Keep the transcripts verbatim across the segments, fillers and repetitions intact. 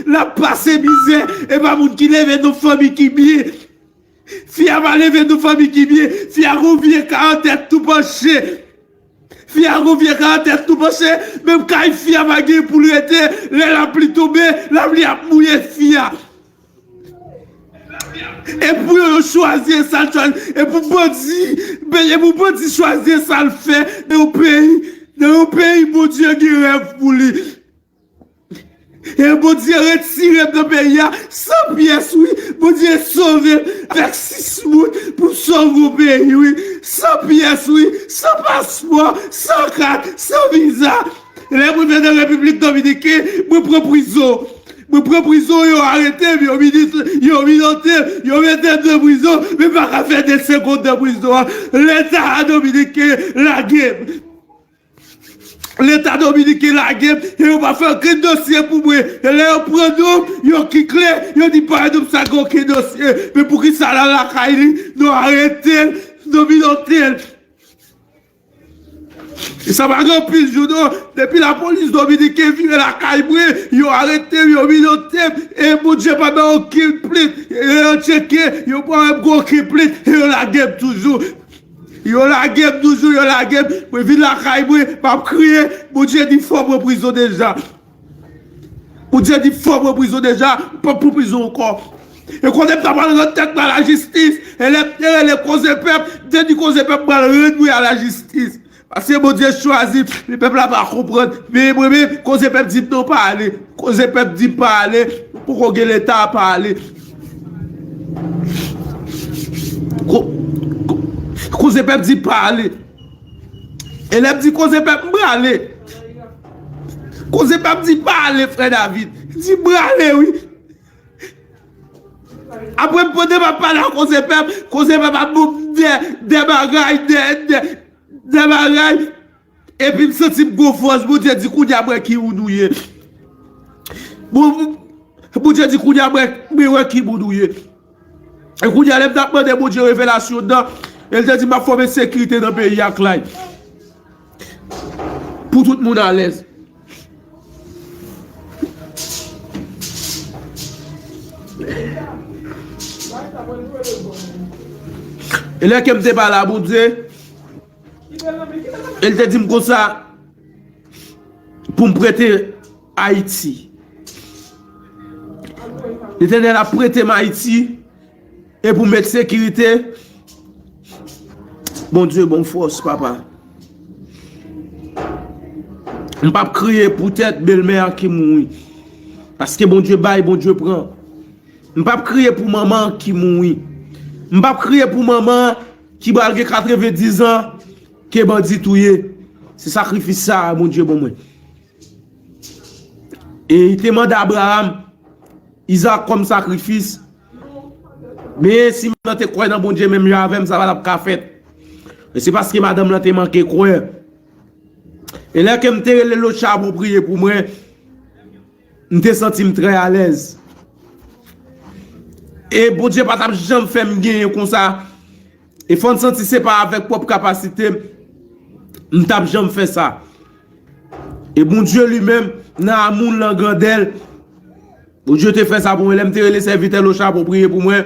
L ap pase mizè. E pa moun ki leve nan fanmi ki byen. Fi a pa leve nan fanmi ki byen. Fi a gon vye kay an tèt tou panche. Fi a gon vye kay an tèt tou panche. Menm kay fi a pa gen pou l rete. Lè lapli tonbe, lapli ap mouye fi a. E pou yo, yo chwazi sa l chwazi. E pou bandi, e pou bandi chwazi sa l fè nan yon peyi, nan yon peyi Bondye gen rèv pou li. E Bondye retire m nan peyi a san pyès, wi. Bondye sove m avèk sis moun pou m sove yon peyi, wi. San pyès, wi. San paspò, san kat, san viza. Lè mwen vin nan Repiblik Dominiken, mwen pran prizon. Mwen pran prizon, yo arete m, yo mini-, yo minote m, yo mete m nan prizon, men m pa ka fè de segonn nan prizon an. Leta dominiken lage m. Leta dominiken lage m, e yo pa fè okenn dosye pou mwen. E lè yo pran non m, yo kikle, yo di pa non m sa gen okenn dosye. Men poukisa l al lakay li, nou arete l, nou minote l. E sa pa gen anpil jou non. Depi lapolis dominiken vire lakay mwen, yo arete m, yo minote m. E Bondye pa ban okenn plent. E yo tcheke, yo pa wè m gen okenn plent. E yo lage m toujou. Yo lage m toujou, yo lage m. Mwen vin lakay mwen, m ap kriye. Bondye di fò mwen prizon deja. Bondye di fò mwen prizon deja, m p ap pran prizon ankò. E kote m ta pral rann tèt mwen a lajistis, e lè m te rele Koze Pèp, m te di Koze Pèp pral rann mwen a lajistis. Paske Bondye chwazi m, men pèp la pa konprann. Men mwen menm, Koze Pèp di m non pa ale. Koze Pèp di m pa ale, poko gen leta pa ale. Ko-, ko-, Koze Pèp di m pa ale. E lè m di Koze Pèp m prale. Koze Pèp di pa ale, frè David. Di prale, wi. Apre m pandan m ap pale a Koze Pèp, Koze Pèp ap ban m de, de bagay, de, de, de bagay. Epi m santi m gon fòs, Bondye di kounye a m wè ki moun ou ye. Bon, Bondye di kounye a m wè, m wè ki moun ou ye. E kounye a lè m t ap mande Bondye revelasyon nan, e l te di m ap fòme sekirite nan peyi a, Clay. Pou tout moun alèz. E lè ke m te pale a Bondye, e l te di m konsa, pou m prete Ayiti. Letènèl ap prete m Ayiti. E pou met sekirite, Bondye ban m fòs, papa. M p ap kriye poutèt bèlmè a ki mouri. Paske Bondye bay, Bondye pran. M p ap kriye pou manman an ki mouri. M p ap kriye pou manman an ki pral gen katrevendiz an ke bandi touye. Se sakrifis sa a Bondye ban mwen. E li te mande Abraram, Izak kòm sakrifis. Men si m te kwè nan Bondye menm jan avè m, sa pa t ap ka fèt. Men se paske madanm lan te manke kwè. E lè ke m te rele Locha pou priye pou mwen, m te santi m trè alèz. E Bondye pa t ap janm fè m genyen konsa. E fò n santi se pa avèk pwòp kapasite m, m t ap janm fè sa. E Bondye li menm, nan amou l, nan grandè l, Bondye te fè sa pou mwen. Lè m te rele sèvitè Locha pou priye pou mwen,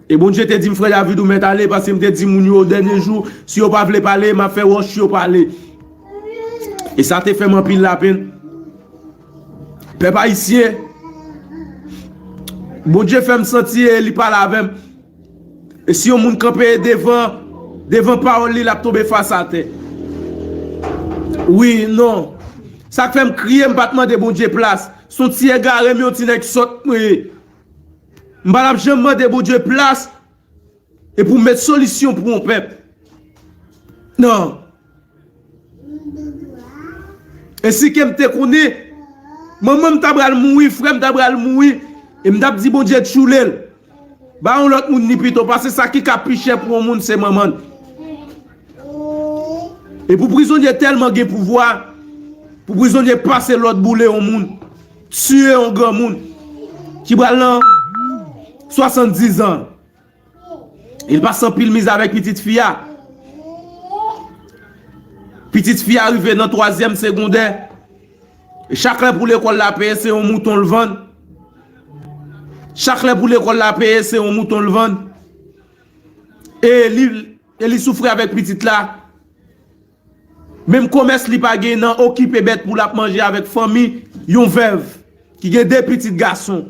e Bondye te di m, Frè David, ou mèt ale, paske m te di moun yo, dènye jou, si yo pa vle pale, m ap fè wòch yo pale. E sa te fè m anpil lapenn. Pèp ayisyen, Bondye fè m santi e li pale avè m. E si yon moun kanpe devan, devan pawòl li, l ap tonbe fas atè. Wi, non. Sa k fè m kriye, m pa t mande Bondye plas. Se yon ti egare m, yon ti nèg sòt mwen ye. M pa t ap janm mande Bondye plas e pou m met solisyon pou yon pèp. Non. E si ke m te konnen, manman m ta pral mouri, frè m ta pral mouri, e m t ap di Bondye tchoule l. Ba yon lòt moun li pito, paske sa ki ka pi chè pou yon moun se manman l. E pou prizonye tèlman gen pouvwa, pou prizonye pase lòd boule yon moun, tiye yon granmoun ki pral nan swasanndiz an. E l pase anpil mizè avèk pitit fi a. Pitit fi a rive nan twazyèm segondè. E chak lè pou lekòl la peye, se yon mouton l vann. Chak lè pou lekòl la peye, se yon mouton l vann. E li, e li soufri avèk pitit la. Menm komès li pa gen nan okipe bèt pou l ap manje avèk fanmi yon vèv ki gen de pitit gason.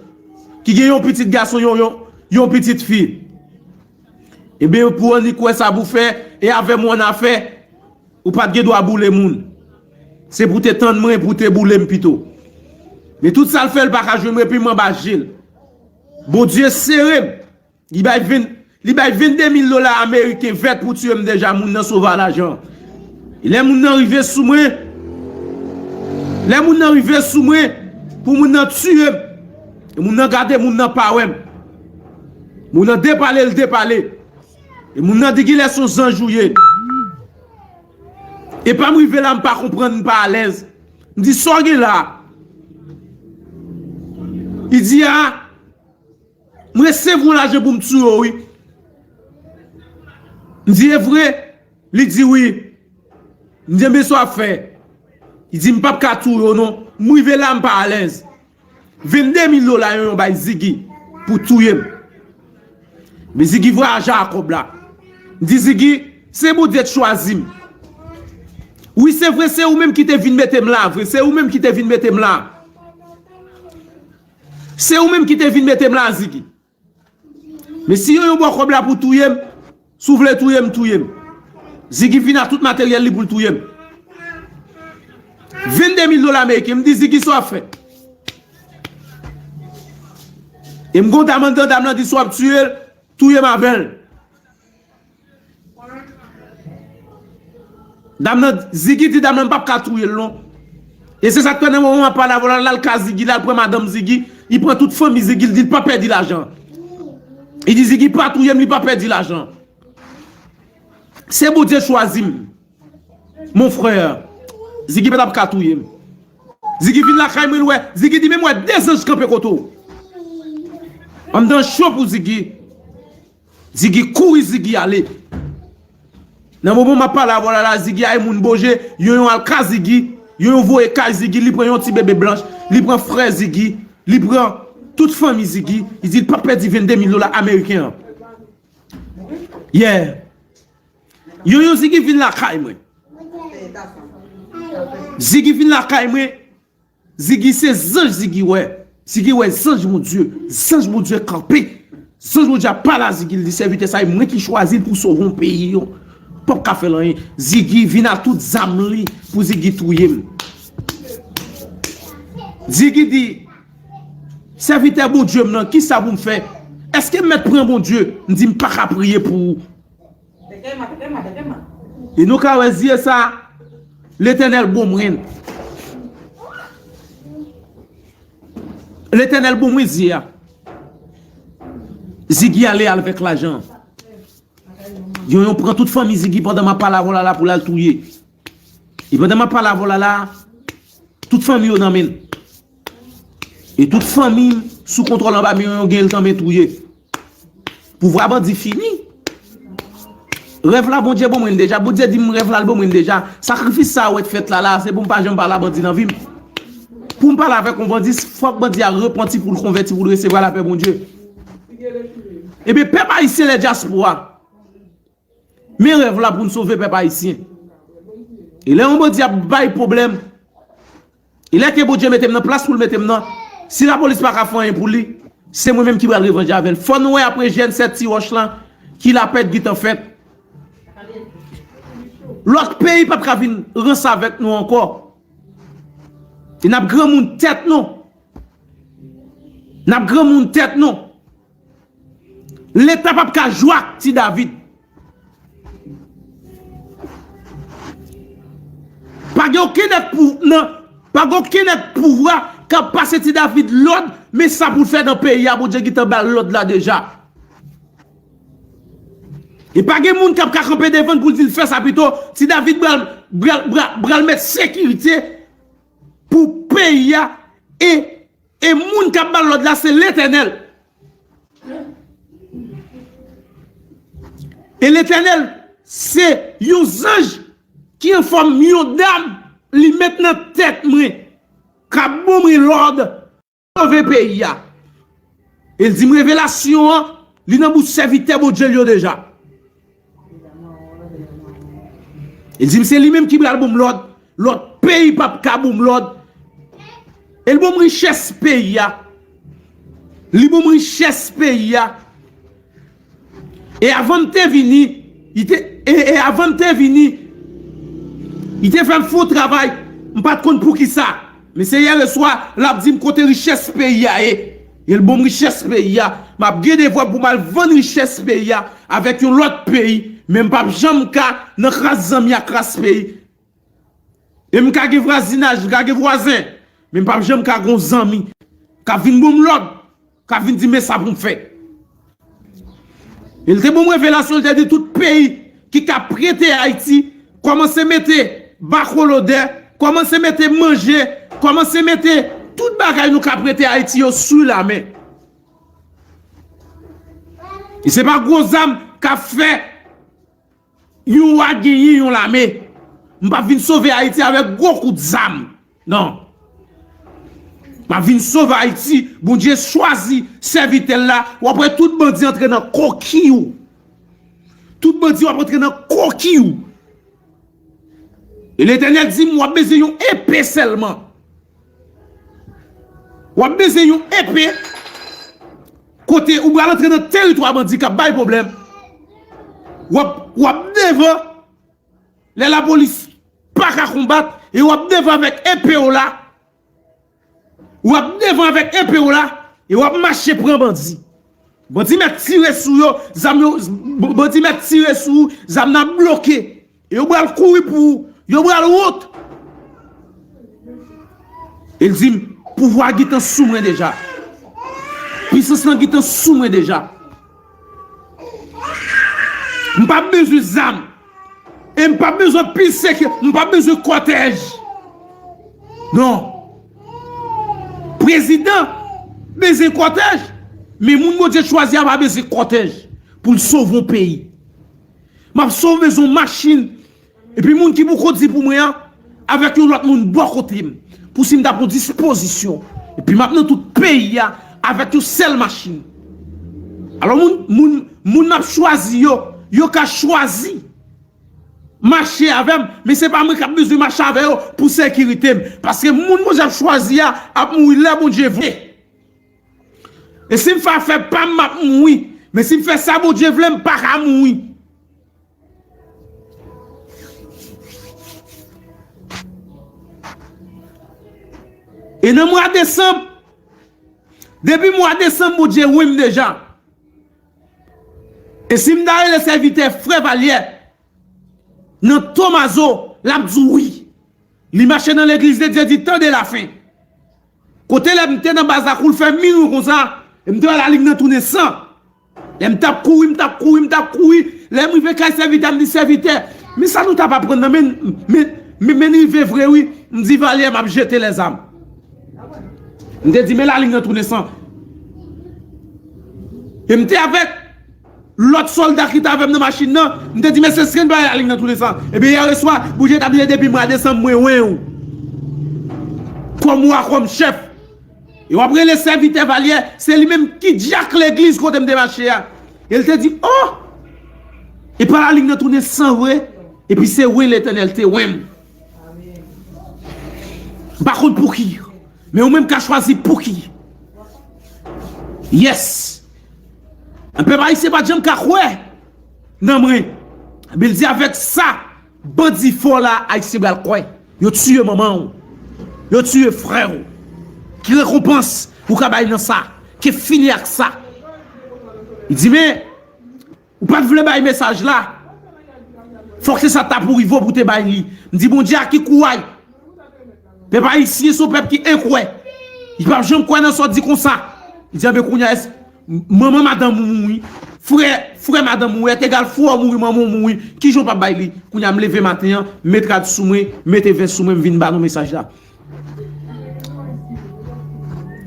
Ki gen yon pitit gason, yon, yon, yon pitit fi. Ebyen, pou annik wè sa pou fè, e avè m w annafè, ou pa t gen dwa boule moun. Se pou te tann mwen, pou te boule m pito. Men tout sa l fè, l pa ka jwenn m, epi m anba je l. Bondye sere m. Li bay ven, li bay vennde mil dola ameriken vèt pou tiye m deja, moun nan sove a lajan. E lè moun nan rive sou mwen, lè moun nan rive sou mwen, pou moun nan tiye m. E moun nan gade, moun nan pa wè m. Moun nan depale, l depale. E moun nan di, "Kilès yon zanj ou ye?" E pa m rive la, m pa konprann, m pa alèz. M di, "Sa w gen la?" Li di, "A, m resevwa lajan pou m tiye w, wi." M di, "E vre?" Li di, "Wi." M di, "Enben, sa w ap fè?" Li di, "M p ap ka touye w, non." M rive la, m pa alèz. Vennde mil dola yon, yon bay Ziggy pou touye m. Men Ziggy vwayaje a kòb la. M di, "Ziggy, se Bondye k chwazi m." Wi, se vre, se ou menm ki te vin mete m la, vre. Se ou menm ki te vin mete m la. Se ou menm ki te vin mete m la, Ziggy. Men si yo, yo ba w kòb la pou touye m, si w vle touye m, touye m. Ziggy vin ak tout materyèl li pou l touye m. Vennde mil dola ameriken, m di, "Ziggy, sa w ap fè?" E m gon dam anndan, dam nan di, "Si w ap tiye l, touye m avè l." Dam nan, Ziggy di dam nan, "M p ap ka touye l non." E se sa k fè nan moman m ap pale avè w la, l al ka Ziggy, l al pran madanm Ziggy, li pran tout fanmi Ziggy, li di l p ap pèdi lajan. Li di Ziggy pa touye m, li p ap pèdi lajan. Se Bondye chwazi m. Mon frè, Ziggy pa t ap ka touye m. Ziggy vin lakay mwen, l wè, Ziggy di, "Men m wè de zanj kanpe kote w." Anndan cho pou Ziggy. Ziggy kouri, Ziggy ale. Nan moman m ap pale avè w la, la, Ziggy ay moun boje, yon, yon al ka Ziggy, yon, yon voye kay Ziggy, li pran yon ti bebe blanch, li pran frè Ziggy, li pran tout fanmi Ziggy, li di l p ap pèdi vennde mil dola ameriken an. Yeah. Yon, yon Ziggy vin lakay mwen. Ziggy vin lakay mwen. Ziggy se zanj Ziggy wè. Ziggy wè zanj Bondye. Zanj Bondye kanpe. Zanj Bondye ap pale a Ziggy, l di, "Sèvitè sa, e mwen ki chwazi l pou sove yon peyi, yo p ap ka fè l anyen." Ziggy vin a tout zam li pou Ziggy touye m. Ziggy di, "Sèvitè Bondye m nan, kisa pou m fè? Èske m mèt pran Bondye?" M di, "M pa ka priye pou ou." E nou ka wè zye sa, Letènèl bon mwen. Letènèl bon mwen zye a. Ziggy ale avèk lajan. Yon, yon pran tout fanmi Ziggy pandan m ap pale avè w la, la pou l al touye. E pandan m ap pale avè w la, la, tout fanmi yo nan men l. E tout fanmi m sou kontwòl anba men yon, yon gen l nan men touye. Pouvwa bandi fini. Rèv la, Bondye ban mwen l deja. Bondye di m rèv la, l ban mwen l deja. Sakrifis sa a w wè k fèt la, la, se pou m pa janm pale a bandi nan vi m. Pou m pale avèk yon bandi, fòk bandi a repanti pou l konvèti, pou l resevwa lapè Bondye. Ebyen, pèp ayisyen, lè dyaspora, men rèv la pou n sove pèp ayisyen. E lè yon bandi ap bay pwoblèm, e lè ke Bondye mete m nan plas pou l mete m nan, si lapolis pa ka fè anyen pou li, se mwen menm ki pral revanje avè l. Fò nou wè apre jèn sèt ti wòch lan, ki lapè k gentan fèt. Lòt peyi p ap ka vin ranse avèk nou ankò. E n ap granmoun tèt nou. N ap granmoun tèt nou. Leta p ap ka jwe ak Ti David. Pa gen okenn nèg pou, nan, pa gen okenn nèg pouvwa k ap pase Ti David lòd, men sa pou l fè nan peyi a, Bondye gentan ba l lòd la deja. E pa gen moun k ap ka kanpe devan l pou l di l fè sa pito. Ti David pral, pral, pral, pral met sekirite pou peyi a, e, e moun k ap ba l lòd la, se Letènèl. E Letènèl, se yon zanj ki an fòm yon dam, li met nan tèt mwen. k ap ban mwen lòd sove peyi a. E l di m revelasyon an, li nan bouch sèvitè Bondye l yo deja. E l di m se li menm ki pral ban m lòd, lòt peyi p ap ka ban m lòd. E l ban m richès peyi a. Li ban m richès peyi a. E avan m te vini, li te, e, e avan m te vini, li te fè m fè yon travay, m pa t konn poukisa. Men se yè swa, l ap di m kote richès peyi a ye. E l ban m richès peyi a. M ap gen devwa pou m al vann richès peyi a avèk yon lòt peyi. Men m p ap janm ka nan kras zanmi ak kras peyi. E m ka gen vwazinaj, m ka gen vwazen. Men m p ap janm ka gen yon zanmi k ap vin ban m lòd, k ap vin di men sa pou m fè. E l te ban m revelasyon, l te di tout peyi ki ka prete Ayiti, kòmanse mete bakolodè, kòmanse mete manje, kòmanse mete tout bagay nou ka prete Ayiti yo sou lamen. E se pa gwo zam k ap fè yon wa genyen yon lame. M p ap vin sove Ayiti avèk gwo kout zam. Non. M ap vin sove Ayiti. Bondye chwazi sèvitè l la. W ap wè tout bandi antre nan koki w. Tout bandi w ap antre nan koki w. E Letènèl di m, w ap bezwen yon epe sèlman. W ap bezwen yon epe kote ou pral antre nan teritwa bandi k ap bay pwoblèm. W ap, w ap devan lè lapolis pa ka konbat e w ap devan avèk epe w la. W ap devan avèk epe w la e w ap mache pran bandi. Bandi mèt tire sou yo, zam yo, bandi mèt tire sou ou, zam nan bloke. E yo pral kouri pou ou, yo pral wont. E l di m, pouvwa a gentan sou mwen deja. Pisans lan gentan sou mwen deja. M pa bezwen zam. E m pa bezwen pil seke, m pa bezwen kòtèj. Non. Prezidan bezwen kòtèj, men moun Bondye chwazi a pa bezwen kòtèj pou l sove yon peyi. M ap sove bezwen yon machin. Epi moun ki pou kondi pou mwen an, avèk yon lòt moun bò kote m. Pou si m ta pran dispozisyon. Epi m ap nan tout peyi a avèk yon sèl machin. Alò moun, moun, moun m ap chwazi yo, yo ka chwazi mache avè m, men se pa mwen k ap bezwen mache avè yo pou sekirite m. Paske moun Bondye ap chwazi a ap mouri lè Bondye vle. E si m fè afè pa m, m ap mouri. Men si m fè sa Bondye vle, m pa ka mouri. E nan mwa desanm, depi mwa desanm, Bondye wè m deja. E si m ta rele sèvitè frè Valyè nan Tomazo, l ap di w wi. Li mache nan legliz, li di, tande lafen. Kote lè m te nan baz la kou l fè miron konsa, e m te wè lalig nan tounen san. Lè m t ap kouri, m t ap kouri, m t ap kouri. Lè m rive kay sèvitè, m di sèvitè, men sa nou t ap aprann nan, men, men, men, men n rive vre wi. M di Valyè, m ap jete lèzam. M te di, men lalig nan tounen san. E m te avèk lòt sòlda ki t avè m nan machin nan, m te di, mesye, si n pa lalig nan tounen san. Ebyen, yè swa, Bondye t ap di, depi mwa desanm, mwen, wen w. Kòm wa, kòm chèf. E w ap rele sèvitè Valyè, se li menm ki dyak legliz kote m te mache a. E l te di, o! E pa lalig nan tounen san vre. Epi se wen Letènèl te wen m. M pa konn pouki. Men ou menm ka chwazi pouki. Yes. Pèp ayisyen pa t janm ka kwè nan mwen. Bib di avèk sa, bandi fò la, ayisyen pral kwè. Yo tiye manman w. Yo tiye frè w. Ki rekonpans ou ka bay nan sa? Ki fini ak sa? Li di, men, ou pa t vle bay mesaj la. Fòk se sa t ap rive w pou te bay li. M di, Bondye a ki kouray. Pèp ayisyen se yon pèp ki enkwè. Li p ap janm kwè nan sa w di konsa. Li di, anben kounye a, èske manman madanm ou mouri, frè, frè madanm ou, èt egal frè w mouri, manman w mouri, kijan w p ap bay li? Kounye a, m leve maten an, m met rad sou mwen, m mete vès sou mwen, m vin ba nou mesaj la.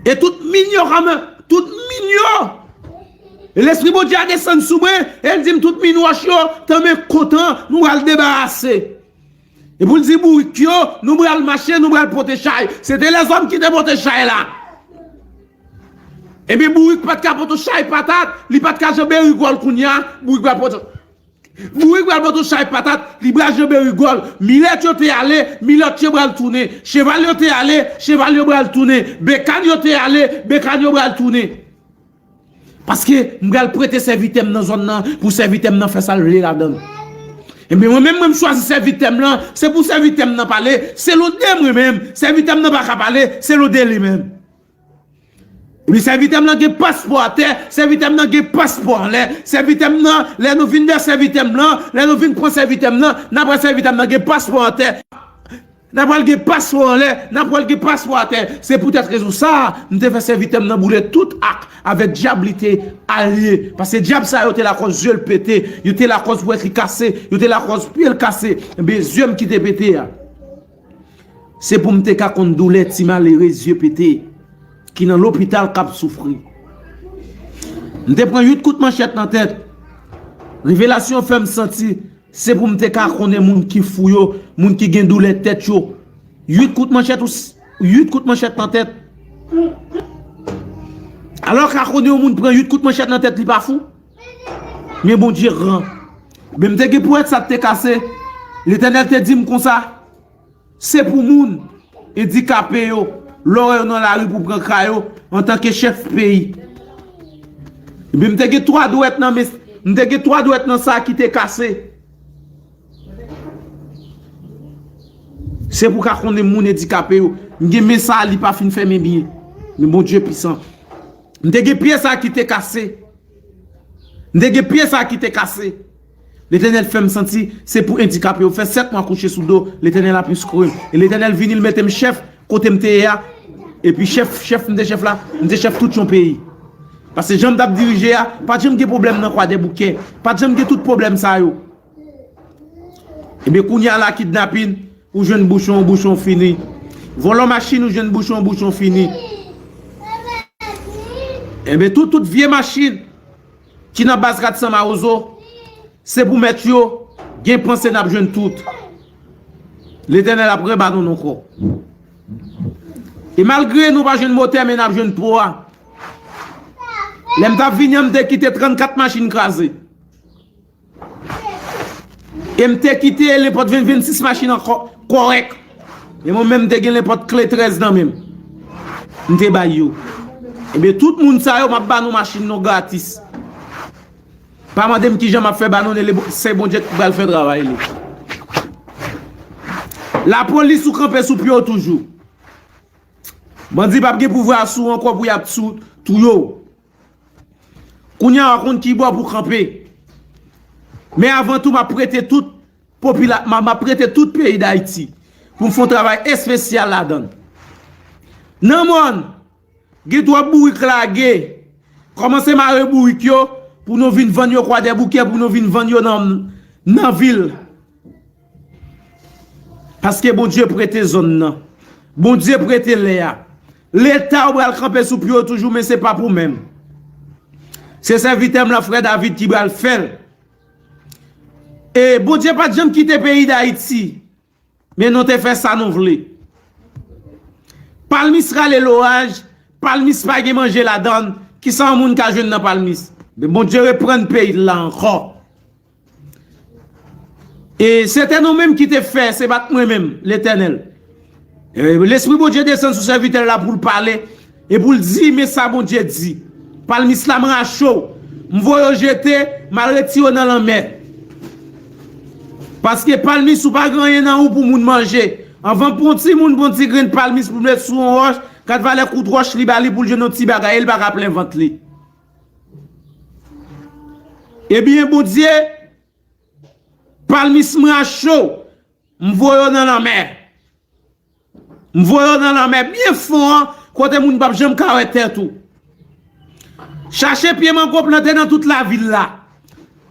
E tout min yo kanmenm, tout min yo. E Lespri Bondye a desann sou mwen, e l di m tout min wòch yo, tanmen kontan, nou pral debarase. E pou l di bourik yo, nou pral mache, nou pral pote chay. Se te lèzòm ki te pote chay la. Ebyen, bourik pa t ka pote chay patat, li pa t ka janbe rigòl kounye a, bourik pral pote. Bourik pral pote chay patat, li pral janbe rigòl. Milèt yo te ale, milèt yo pral tounen. Cheval yo te ale, cheval yo pral tounen. Bekàn yo te ale, bekàn yo pral tounen. Paske m pral prete sèvitè m nan zòn nan pou sèvitè m nan fè sa l vle ladan l. Ebyen, mwen menm, mwen m chwazi sèvitè m lan, se pou sèvitè m nan pale, se lòd de mwen menm, sèvitè m nan pa ka pale, se lòd de li menm. Epi sèvitè m lan gen paspò atè, sèvitè m nan gen paspò anlè, sèvitè m nan, lè nou vin dèyè sèvitè m lan, lè nou vin pran sèvitè m nan, n ap wè sèvitè m nan gen paspò atè. N ap pral gen paspò anlè, n ap pral gen paspò atè. Se poutèt rezon sa a, m te fè sèvitè m nan boule tout ak avèk dyab li te alye. Paske dyab sa yo te lakòz zye l pete, yo te lakòz pwèt li kase, yo te lakòz pye l kase. Ebyen, zye m ki te pete a. Se pou m te ka konn doulè ti malere zye pete ki nan lopital k ap soufri. M te pran uit kout manchèt nan tèt. Revelasyon fè m santi se pou m te ka konnen moun ki fou yo, moun ki gen doulè tèt yo. Uit kout manchèt ou s-, uit kout manchèt nan tèt. Alò ka konnen yon moun pran uit kout manchèt nan tèt li pa fou. Men Bondye gran. Men m te gen pwèt sa k te kase. Letènèl te di m konsa. Se pou moun andikape yo, lè w wè yo nan lari pou pran ka yo, antanke chèf peyi. Ebyen, m te gen twa dwèt nan men, m te gen twa dwèt nan sa ki te kase. Se pou ka konnen moun andikape yo. M gen men sa, li pa fin fèmen byen. Men Bondye pisan. M te gen pye sa ki te kase. M te gen pye sa ki te kase. Letènèl fè m santi se pou andikape yo. Fè sèt mwa kouche sou do, Letènèl ap enstwi m. E Letènèl vini, l mete m chèf kote m te ye a. Epi chèf, chèf m te chèf la, m te chèf tout yon peyi. Paske jan m t ap dirije a, pa t janm gen pwoblèm nan Kwadèboukè. Pa t janm gen tout pwoblèm sa yo. Ebyen, kounye a la, kidnapin, ou jwenn bouchon, bouchon fini. Vòlò machin, ou jwenn bouchon, bouchon fini. Ebyen, tout, tout vye machin ki nan baz Radsan Mawozo, se pou mèt yo gen panse n ap jwenn tout. Letènèl ap reba nou ankò. E malgre nou pa jwenn motè, men n ap jwenn po a. Lè m t ap vini an, m te kite trannkat machin kraze. E m te kite lenpòt ven, vennsis machin ankò kòrèk. E mwen menm, m te gen lenpòt kle trèz nan men m. M te bay yo. Ebyen, tout moun sa yo, m ap ba nou machin nou gratis. Pa mande m kijan m ap fè ba nou, se Bondye ki pral fè travay li. Lapolis, ou kanpe sou pye w toujou. Bandi p ap gen pouvwa sou ou ankò pou y ap sou touye w. Kounye a, w konn ki bò pou kanpe. Men avan tou, m ap prete tout popila-, m ap, m ap prete tout peyi Dayiti pou m fè yon travay espesyal ladan l. Nan mòn, gen twòp bourik lage. Kòmanse mare bourik yo pou nou vin vann yo Kwadèboukè, pou nou vin vann yo nan, nan vil. Paske Bondye prete zòn nan. Bondye prete lè a. Leta, ou pral kanpe sou pye w toujou, men se pa pou menm. Se sèvitè m lan, frè David, ki pral fè l. E Bondye pa t janm kite peyi Dayiti. Men nou te fè sa nou vle. Palmis rale loraj, palmis pa gen manje ladan l, kisa yon moun ka jwenn nan palmis? Men Bondye reprann peyi l la ankò. E se te nou menm ki te fè, se pa t mwen menm, Letènèl. E Lespri Bondye desann sou sèvitè l la pou l pale, e pou l di, men sa Bondye di. Palmis la m rache w, m voye w jete, m al retire w nan lanmè. Paske palmis ou pa gen anyen nan ou pou moun manje. Anvan pou yon timoun pran ti grenn palmis pou l met sou yon wòch, gad valè kout wòch li ba li pou l jwenn yon ti bagay, e l pa ka plen vant li. Ebyen, Bondye, palmis m rache w, m voye w nan lanmè. M voye w nan lanmè byen fon an, kote moun p ap janm ka wè tèt ou. Chache pye mango plante nan tout lavil la.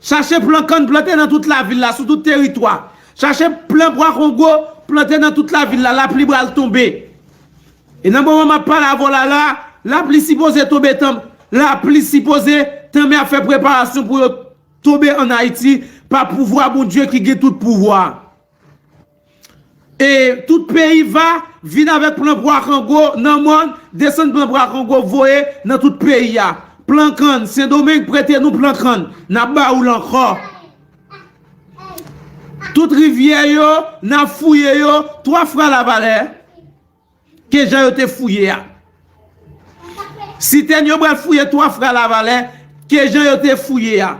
Chache plan kann plante nan tout lavil la, sou tout teritwa. Chache plan pwa kongo plante nan tout lavil la, lapli pral tonbe. E nan moman m ap pale avè w la la, lapli sipoze tonbe tan, lapli sipoze tanmen ap fè preparasyon pou yo tonbe ann Ayiti pa pouvwa Bondye ki gen tout pouvwa. E tout peyi va vin avèk plan Pwakango nan mòn, desann plan Pwakango voye nan tout peyi a. Plan kann, Sendomeng prete nou plan kann, n ap ba ou l ankò. Tout rivyè yo, n ap fouye yo twa fwa lavalè ke jan yo te fouye a. Sitèn yo pral fouye twa fwa lavalè ke jan yo te fouye a.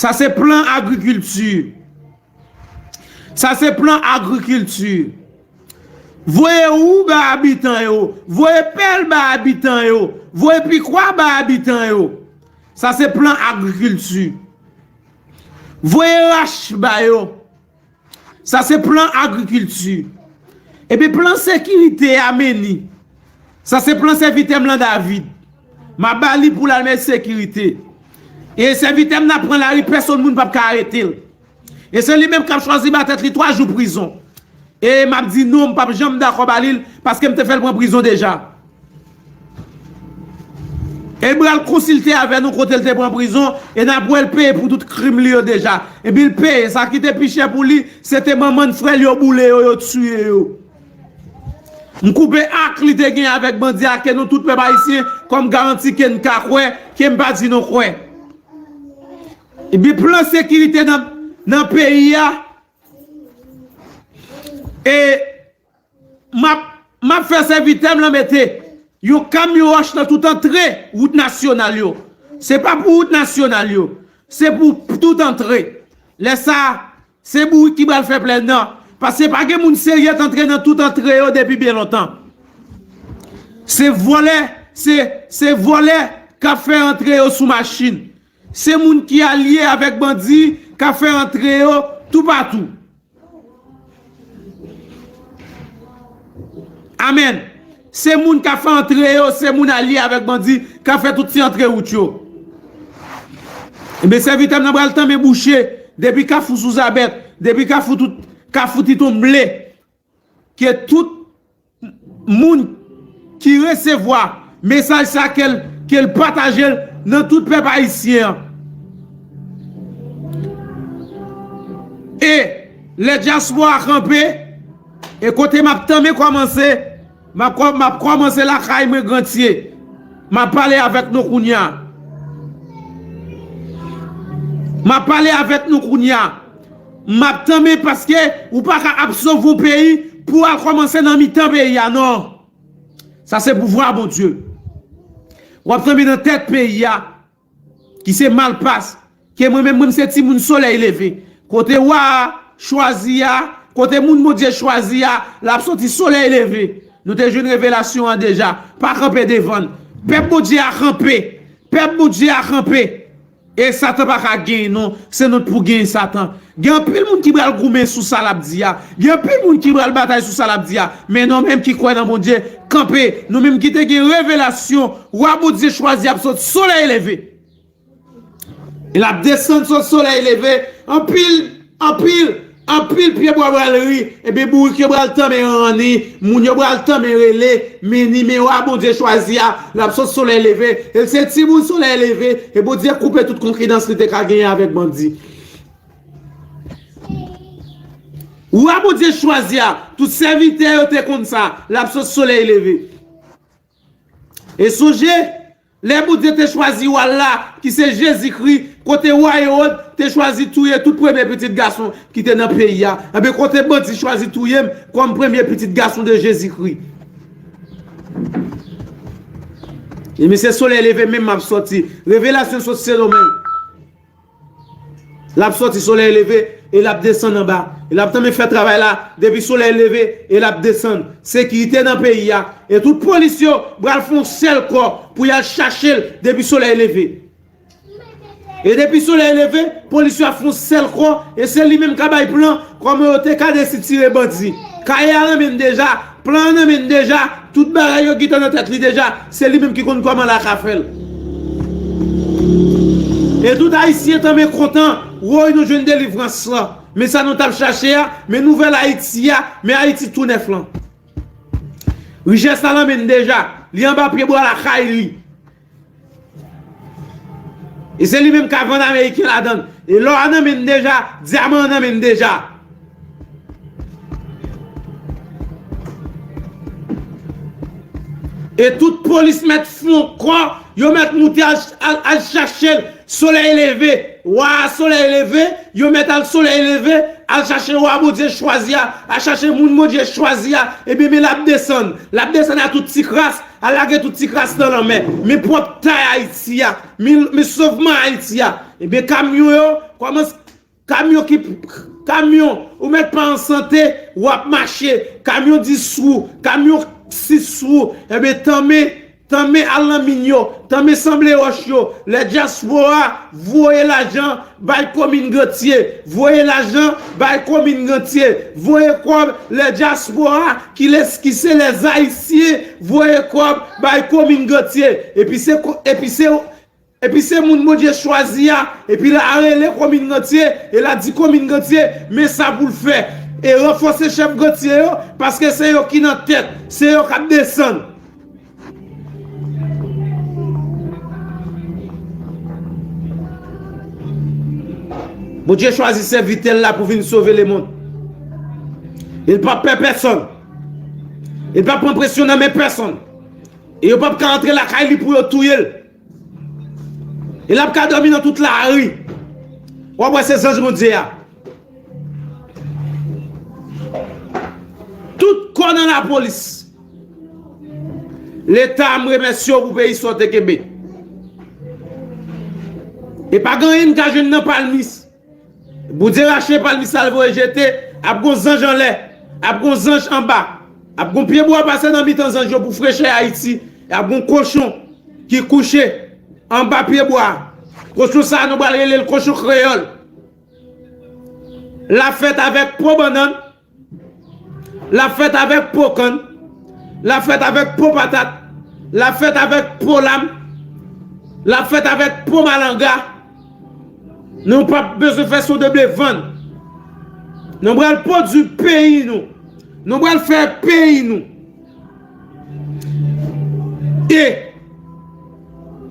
Sa se plan agrikilti. Sa se plan agrikilti. Voye ou ba abitan yo. Voye pèl ba abitan yo. Voye pikwa ba abitan yo. Sa se plan agrikilti. Voye rach ba yo. Sa se plan agrikilti. Epi plan sekirite a, meni. Sa se plan sèvitè m lan David. M ap ba li pou l al mèt sekirite. E sèvitè m nan pran lari, pèsonn moun p ap ka arete l. E se li menm k ap chwazi ba tèt li twa jou prizon. E m ap di non, m p ap janm dakò ba li l, paske m te fè l pran prizon deja. E l pral konsilte avè nou kote l te pran prizon, e n ap wè l peye pou tout krim li yo deja. Epi l peye, sa ki te pi chè pou li, se te manman n, frè l yo boule yo, yo tiye yo. M koupe ak li te gen avèk bandi a, ke nou tout pèp ayisyen, kòm garanti ke n ka kwè, ke m pa di nou kwè. Epi plan sekirite nan, nan peyi a, e m ap, m ap fè sèvitè m lan mete yon kamyon wòch nan tout antre wout nasyonal yo. Se pa pou wout nasyonal yo. Se pou tout antre. Lè sa, se bourik ki pral fè plèn nan. Paske pa gen moun serye k antre nan tout antre yo depi byen lontan. Se vòlè, se, se vòlè k ap fè antre yo sou machin. Se moun ki alye avèk bandi k ap fè antre yo toupatou. Amèn. Se moun k ap fè antre yo, se moun alye avèk bandi k ap fè tout ti antre wout yo. Ebyen, sèvitè m nan pral tanmen bouche depi Kafou Souzabèt, depi Kafou tout, Kafou Titonmble, ke tout moun ki resevwa mesaj sa, ke l, ke l pataje l nan tout pèp ayisyen an. E lè dyaspora kanpe, e kote m ap tanmen kòmanse, m ap kò-, m ap kòmanse lakay mwen, Grantye. M ap pale avèk nou kounye a. M ap pale avèk nou kounye a. M ap tanmen, paske ou pa ka ap sove yon peyi pou w al kòmanse nan mitan peyi a, non. Sa se pouvwa Bondye. W ap tanmen nan tèt peyi a, ki se Malpas, ke mwen menm, mwen se timoun solèy leve. Kote wa a chwazi a, kote moun Bondye chwazi a, l ap soti solèy leve. Nou te jwenn revelasyon an deja. Pa kanpe devan l. Pèp Bondye a kanpe. Pèp Bondye a kanpe. E Satan pa ka genyen, non. Se nou t pou genyen Satan. Gen anpil moun ki pral goumen sou sa l ap di a. Gen anpil moun ki pral batay sou sa l ap di a. Men nou menm ki kwè nan Bondye, kanpe. Nou menm ki te gen revelasyon, wa Bondye chwazi ap sot solèy leve. E l ap desann sot solèy leve. Anpil, anpil, anpil pyebwa pral ri. Epi bourik yo pral tanmen ranni. Moun yo pral tanmen rele. Men nimewo a Bondye chwazi a, l ap sot solèy leve. E l se timoun solèy leve. E Bondye koupe tout konkidans li te ka genyen avèk bandi. Wa Bondye chwazi a, tout sèvitè yo te konn sa, l ap sot solèy leve. E sonje, lè Bondye te chwazi wa l la, ki se Jezikri, kote wa Ewòd te chwazi touye tout premye pitit gason ki te nan peyi a, enben kote bandi chwazi touye m kòm premye pitit gason de Jezikri. E men se solèy leve menm m ap sòti. Revelasyon sot Sendomeng. L ap sòti solèy leve e l ap desann anba. E l ap tanmen fè travay la depi solèy leve e l ap desann. Sekirite nan peyi a. E tout polis yo pral fè yon sèl kò pou y al chache l depi solèy leve. E depi solèy leve, polis yo ap fè yon sèl kò e se li menm k ap bay plan kòman yo te ka desitire bandi. Kaye a nan men n deja, plan an nan men n deja, tout bagay yo gentan nan tèt li deja, se li menm ki konn kòman l a ka fè l. E tout Ayisyen tanmen kontan, woy nou jwenn delivrans lan. Men sa nou t ap chache a, men nouvèl Ayiti a, men Ayiti tou nèf lan. Richès la nan men n deja, li anba pyebwa lakay li. E se li menm k ap vann Ameriken ladan l. E lò a nan men n deja, dyaman an nan men n deja. E tout polis mèt fon kò, yo mèt moute al, al, al chache l. Solèy leve, wa solèy leve, yo mèt al solèy leve, al chache wa Bondye chwazi a, al chache moun Bondye chwazi a, ebyen men l ap desann. L ap desann a tout ti kras, al lage tout ti kras nan lanmè. Men pwòp tay Ayiti a, men, men sovman Ayiti a. Ebyen kamyon yo, kòmanse Kamyon ki, kamyon, ou mèt pa an sante, w ap mache. Kamyon dis wou, kamyon sis wou. Enben, tanmen, tanmen al nan min yo, tanmen sanble wòch yo. Lè dyaspora, voye lajan bay komin Gantye. Voye lajan bay komin Gantye. Voye kòb, lè dyaspora, ki les, ki se lèzayisyen, voye kòb bay komin Gantye. Epi se ko-, epi se Epi se moun Bondye chwazi a, epi l a rele komin Gantye, e l a di komin Gantye, men sa pou l fè. E ranfòse chèf Gantye yo, paske se yo ki nan tèt, se yo k ap desann. Bondye chwazi sèvitè l la pou vin sove lemonn. E l p ap pè pèsonn. E l p ap pran presyon nan men pèsonn. E yo p ap ka antre lakay li pou yo touye l. E l ap ka dòmi nan tout lari. W ap wè se zanj Bondye a. Tout kò nan lapolis. Leta, m remèsye w pou peyi sa w te kenbe. E pa gen anyen n ka jwenn nan palmis. Bondye rache palmis la, l voye jete, ap gon zanj anlè, ap gon zanj anba, ap gon pyebwa pase nan mitan zanj yo pou frechè Ayiti, e ap gon kochon ki kouche anba pyebwa a. Kochon sa a, nou pral rele l kochon kreyòl. L ap fèt avèk po bannann, l ap fèt avèk po kann, l ap fèt avèk po patat, l ap fèt avèk po lam, l ap fèt avèk po malanga. Nou p ap bezwen fè son de ble vann. Nou pral pwodui peyi nou. Nou pral fè peyi nou. E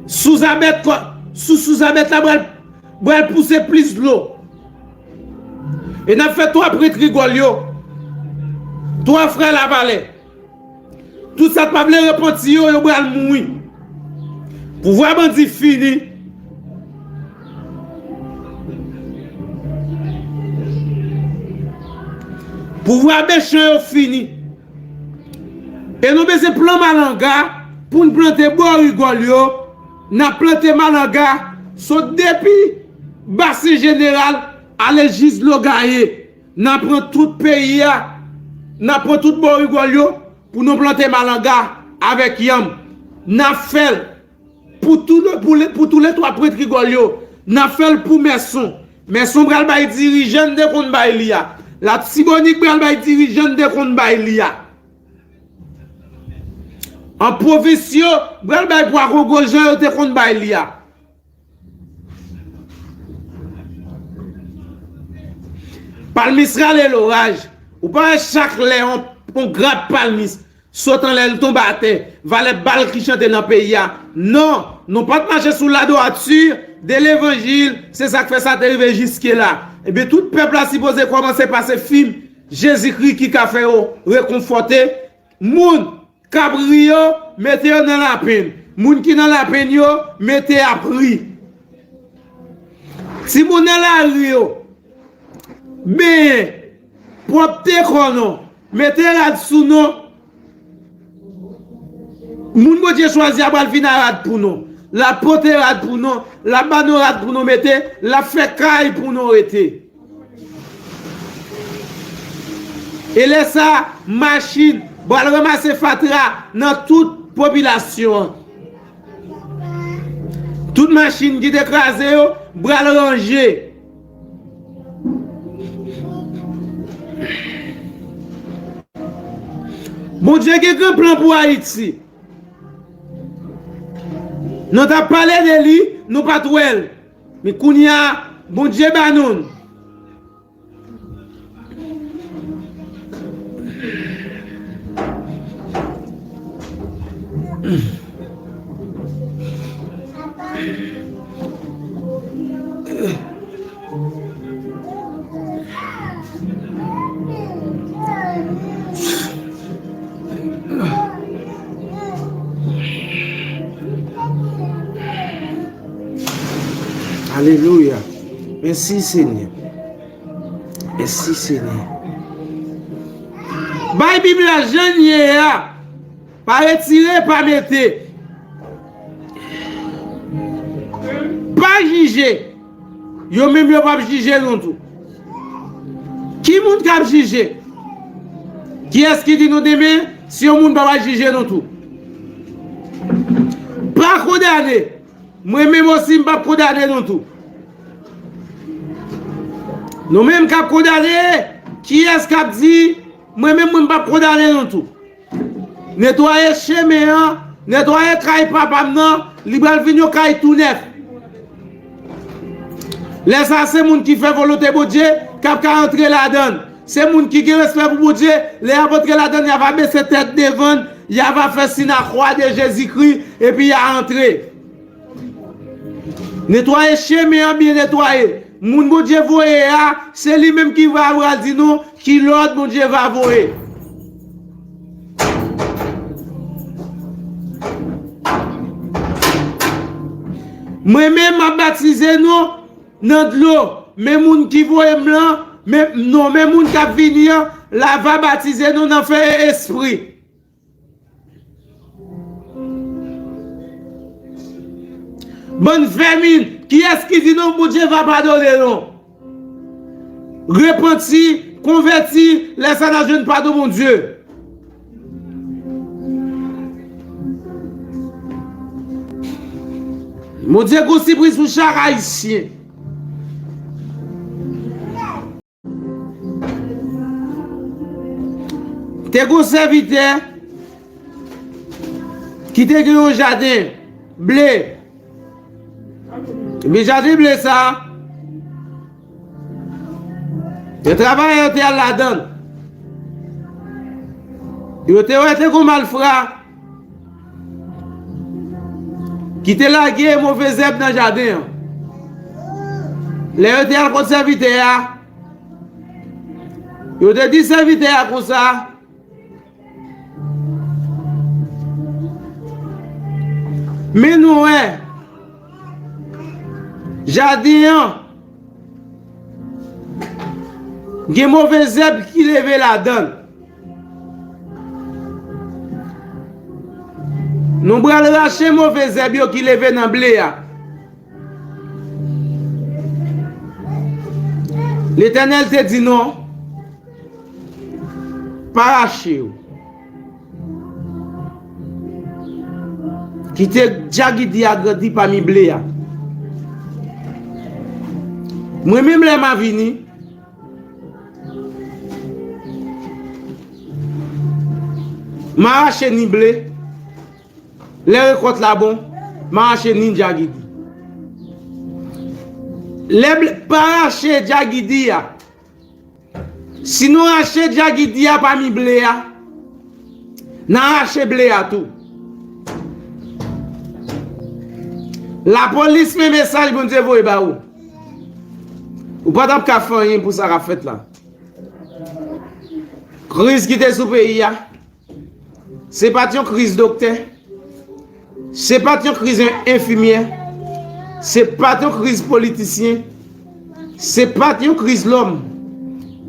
sou zabèt kò, sou, sou zabèt la pral, pral pouse plis dlo. E n ap fè twa prent rigòl yo, twa frè Lavalè. Tout sa k pa vle repanti yo, yo pral mouri. Pouvwa bandi fini. Pouvwa mechan yo fini. E nou bezwen pran malanga pou n plante bò rigòl yo. N ap plante malanga sot depi Basen Jeneral ale jis Logaye. N ap pran tout peyi a. N ap pran tout bò rigòl yo pou nou plante malanga avèk yanm. N ap fè l pou tou le, pou le, pou tou le twa prent rigòl yo. N ap fè l pou Mèson. Mèson pral bay dirijan n te konn bay li a. Latibonit pral bay dirijan n te konn bay li a. An pwovens yo pral bay pwa kongo jan yo te konn bay li a. Palmis rale loraj. Ou pa wè chak lè on, on grap palmis sot anlè l tonbe atè, valè bal ki chante nan peyi a. Non, nou pa t mache sou ladwati de levanjil, se sa k fè sa te rive jiske la. Ebyen, tout pèp la sipoze kòmanse pase fim Jezikri ki ka fè yo rekonfòte. Moun k ap ri yo, mete yo nan lapenn. Moun ki nan lapenn yo, mete y ap ri. Timoun nan lari yo, benyen, pwòpte kò nou, mete rad sou nou. Moun Bondye chwazi a pral vin a rad pou nou. L ap pote rad pou nou, l ap ba nou rad pou nou mete, l ap fè kay pou nou rete. E lè sa, machin pral ranmase fatra nan tout popilasyon an. Tout machin ki te kraze yo pral ranje. Bondye gen gran plan pou Ayiti. Nou t ap pale de li, nou pa t wè l. Men kounye a, Bondye ba nou l. Alelouya. Mèsi, Senyè. Mèsi, Senyè. Bay Bib la jan l ye a. Pa retire, pa mete. Pa jije. Yo menm yo p ap jije nou tou. Ki moun k ap jije? Kiyès ki di nou demen, si yon moun pa va jije nou tou? Pa kondane. Mwen menm osi, m p ap kondane nou tou. Nou menm k ap kondane, kiyès k ap di, mwen menm, mwen p ap kondane nou tou? Netwaye chemen an, netwaye kay papa m nan, li pral vin yon kay tou nèf. Lè sa, se moun ki fè volonte Bondye k ap ka antre ladan l. Se moun ki gen respè pou Bondye, lè y ap antre ladan l, y a va bese tèt devan l, y a va fè siy lakwa de Jezikri, epi y a antre. Netwaye chemen an byen netwaye. Moun Bondye voye a, se li menm ki va pral di nou ki lòd Bondye va voye. Mwen menm, m ap batize nou nan dlo, men moun ki voye m lan, men, non, men moun k ap vini an, la va batize nou nan fè e espri. Bann vèmin, kiyès ki di non, Bondye va padone nou? Repanti, konvèti, lè sa n a jwenn padon Bondye. Bondye gon sipriz pou chak Ayisyen. Te gon sèvitè ki te gen yon jaden ble. Epi jaden ble sa, te travayè yo te al ladan l. Yo te wè te gon malfra ki te lage move zèb nan jaden an. Lè yo te al kot sèvitè a, yo te di sèvitè a konsa, men nou wè, jaden an gen move zèb ki leve ladan l. Nou pral rache move zèb yo ki leve nan ble a. Letènèl te di non, pa rache yo. Kite djagidi a grandi pami ble a. Mwen menm lè m a vini, m a rache ni ble, lè rekòt la bon, m a rache ni djagidi. Lè ble, pa rache djagidi a. Si nou rache djagidi a pami ble a, n a rache ble a tou. Lapolis, men mesaj Bondye voye ba ou. Ou pa t ap ka fè anyen pou sa k ap fèt la. Kriz ki te sou peyi a, se pa t yon kriz doktè, se pa t yon kriz en-, enfimyè, se pa t yon kriz politisyen, se pa t yon kriz lòm,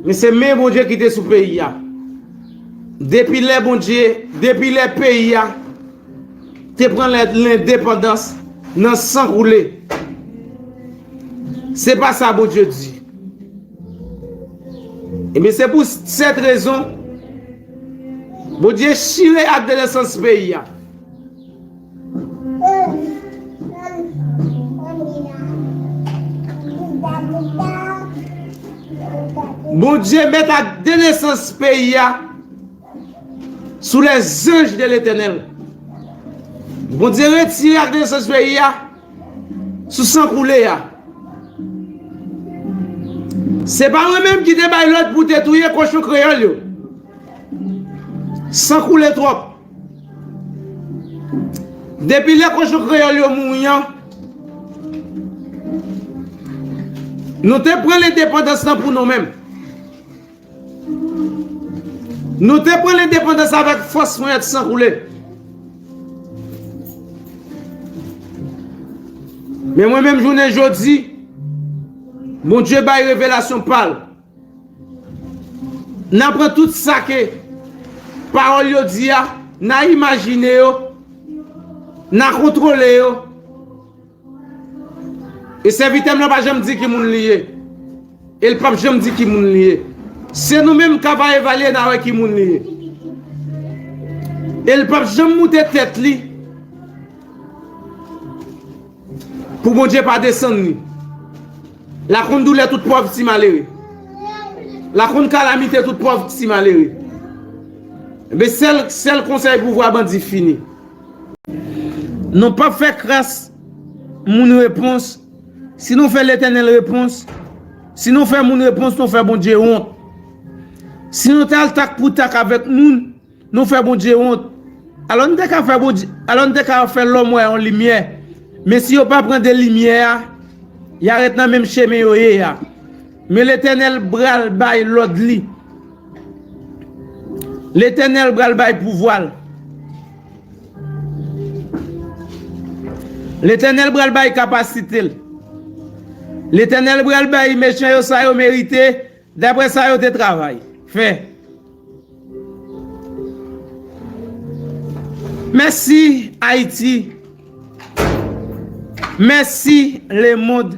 men se men Bondye ki te sou peyi a. Depi lè Bondye, depi lè peyi a te pran lè, lendepandans nan san koule. Se pa sa Bondye di. Ebyen, se pou sèt rezon, Bondye chire ak de nesans peyi a. Bondye met ak de nesans peyi a sous les anges de l'Éternel. Bondye retire ak de nesans peyi a sou san koule a. Se pa mwen menm ki te bay lòd pou te touye kochon kreyòl yo. San koule twòp. Depi lè kochon kreyòl yo mouri an, nou te pran lendepandans lan pou nou menm. Nou te pran lendepandans avèk fòs ponyèt san koule. Men mwen menm jounen jodi, Bondye bay revelasyon pa l. N a pran tout sa ke pawòl yo di a, n a imajine yo, n a kontwole yo. E sèvitè m nan pa janm di ki moun li ye. E l p ap janm di ki moun li ye. Se nou menm k ap evalye n a wè ki moun li ye. E l p ap janm moute tèt li pou Bondye pa desann li. L a konn doulè tout pòv ti malere. L a konn kalamite tout pòv ti malere. Men sèl, sèl konsèy pou vwa bandi fini. Nou p ap fè kras moun repons. Si nou fè Letènèl repons, si nou fè moun repons, nou fè Bondye wont. Si nou t al tak pou tak avèk moun, nou fè Bondye wont. Alò n te ka fè Bondye, alò n te ka fè lòm wè yon limyè. Men si yo pa pran de limyè a, y a ret nan menm chemen yo ye a. Men Letènèl pral bay lòd li. Letènèl pral bay pouvwa l. Letènèl pral bay kapasite l. Letènèl pral bay mechan yo sa yo merite, daprè sa yo te travay fè. Mèsi, Ayiti. Mèsi, lemonn.